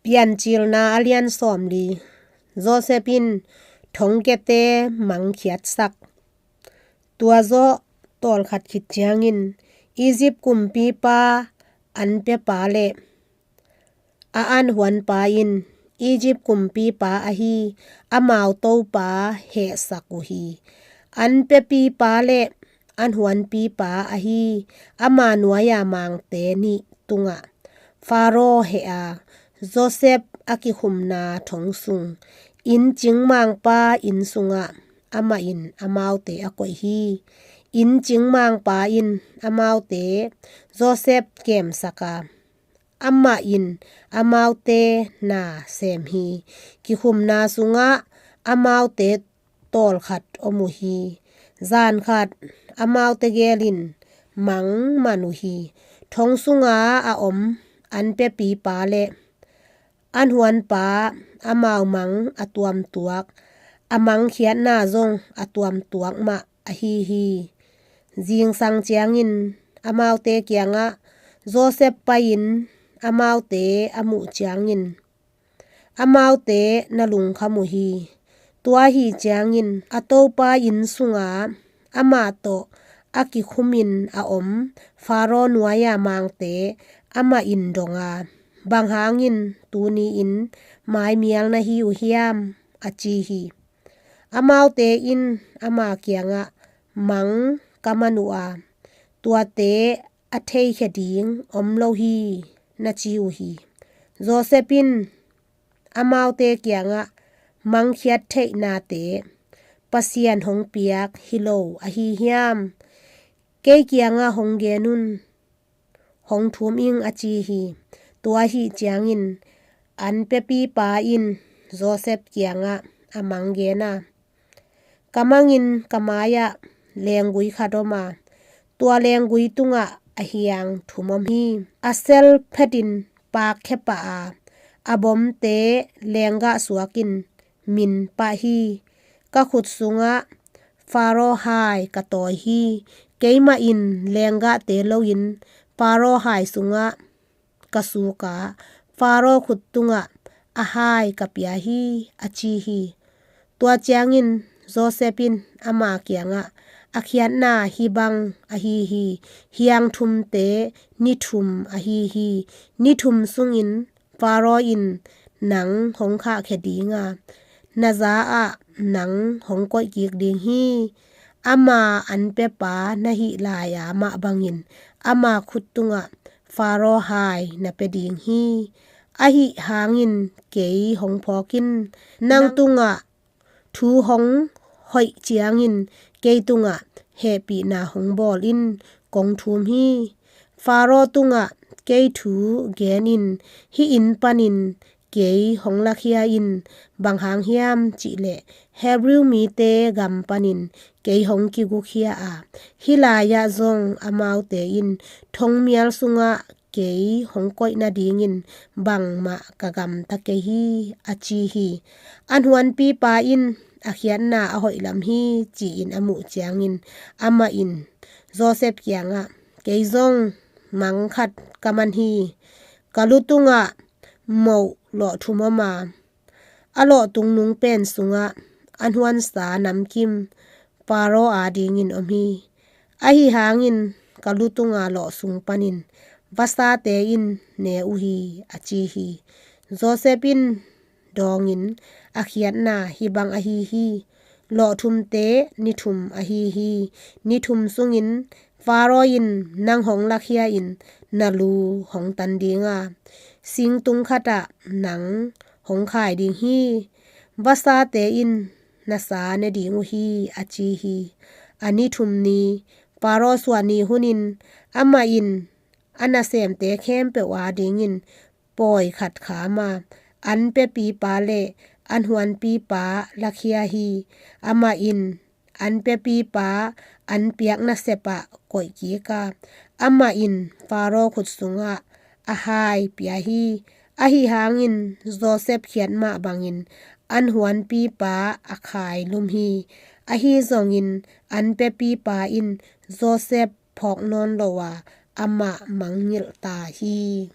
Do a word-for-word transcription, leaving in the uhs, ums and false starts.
Piancilna a lian sawmli. Joseph in thongkiate mangkhiatsak. Tua zawh tawlkhat khit ciangin Egypt kumpipa anpepa le a anhuanpa in Egypt kumpipa ahi amau topa hehsak uh hi. Anpepipa le anhuanpipa ahi ama nuai-a mangte nih tungah Faro heh a, Joseph a kikhumna thong sung, inncing mangpa inn sungah amah in amaute a koih hi. Inncing mangpa in amaute Joseph kemsak a, amah in amaute na sem hi. Kikhumna sungah amaute tawlkhat om uh hi. Zan khat amaute gel in mang man uh hi. Thong sunga a om anpepipa le anhuanpa amau mang a tuamtuak, a mangkhiatna zong a tuamtuak mah ahi hi. Zingsang ciangin amaute kiangah Joseph pai-in amaute a muh ciangin amaute na lungkham uh hi. Tua ahi ciangin a topa inn sunga amah tawh a kikhumin a om Faro nuai-a mangte amah in dong a, bang hangin tuni-in maimial na hi uh hiam, a ci hi. Amaute in ama kiangah, mang ka man uh a, tuate a theikhia ding om lo hi, na ci uh hi. Joseph in amaute kiangah, mangkhiat theihnate Pasian hong piak hi lo ahi hiam? Kei kiangah hong gen un, hong thum ing, a ci hi. Tua ahi ciangin anpepipa in Joseph kiangah a mang gen a, ka mangin ka mai-ah lenggui khat om a, tua lenggui tungah a hiang thum om hi. A sel phetin pakkhia pah a, a bomte lenggah suakin min pah hi. Ka khut sungah Faro hai ka tawi hi. Keimah in lenggahte loin Faro hai sungah ka suk a, Faro khut tungah a hai ka pia hi, a ci hi. Tua ciangin Joseph in ama kiangah, a khiatna hih bang ahi hi. Hiang thumte ni thum ahi hi. Ni thum sungin Faro in nang hong khahkhia ding a, na za-ah nang hong koih kik ding hi. Ama anpepa na hih lai-a mah bangin ama khut tungah Faro hai na pia ding hi. Ahi hangin kei hong phawk in, nang tungah thu hong hoih ciangin kei tungah hehpihna hong bawl in, kong thum hi. Faro tungah kei thu gen in, hih inn panin kei hong lakhia in, bang hang hiam cih leh Hebrew mite gam panin kei hong kigukkhia a, hih lai-ah zong amaute in thongmial sungah kei hong koih nadingin bangmah ka gamta kei hi, a ci hi. Anhuanpipa in a khiatna a hoih lam hi, ci-in a muh ciangin amah in Joseph kiangah, kei zong mang khat ka man hi. Ka lu tungah moh lawh thum om a, a lawh tungnung pen sungah a hnuansa namkim Faro adingin om hi. Ahi hangin ka lu tunga lawh sung panin vasate in ne uh hi, a ci hi. Joseph in dawngin, a khiatna hih bang ahi hi. Lawh thumte ni thum ahi hi. Ni thum sungin Faro in nang hong lakhia in na lu hong tan ding a, singtung khatah nang hong khai ding hi. Vasate in na sa ne ding uh hi, a ci hi. A ni thum ni, Faro suah ni hunin amah in a nasemte khempeuh adingin pawi khat kham a, an piapipa le an huanpipa lakhia hi. Amah in an piapipa an piak nasepah koih kik a, amah in Faro khut sungah a hai pia hi. Ahi hangin Joseph khiat mah bangin an huanpipa a khai lum hi. Ahi zongin an piapipa in Joseph phawk nawn lo a, amah mangngilh ta hi.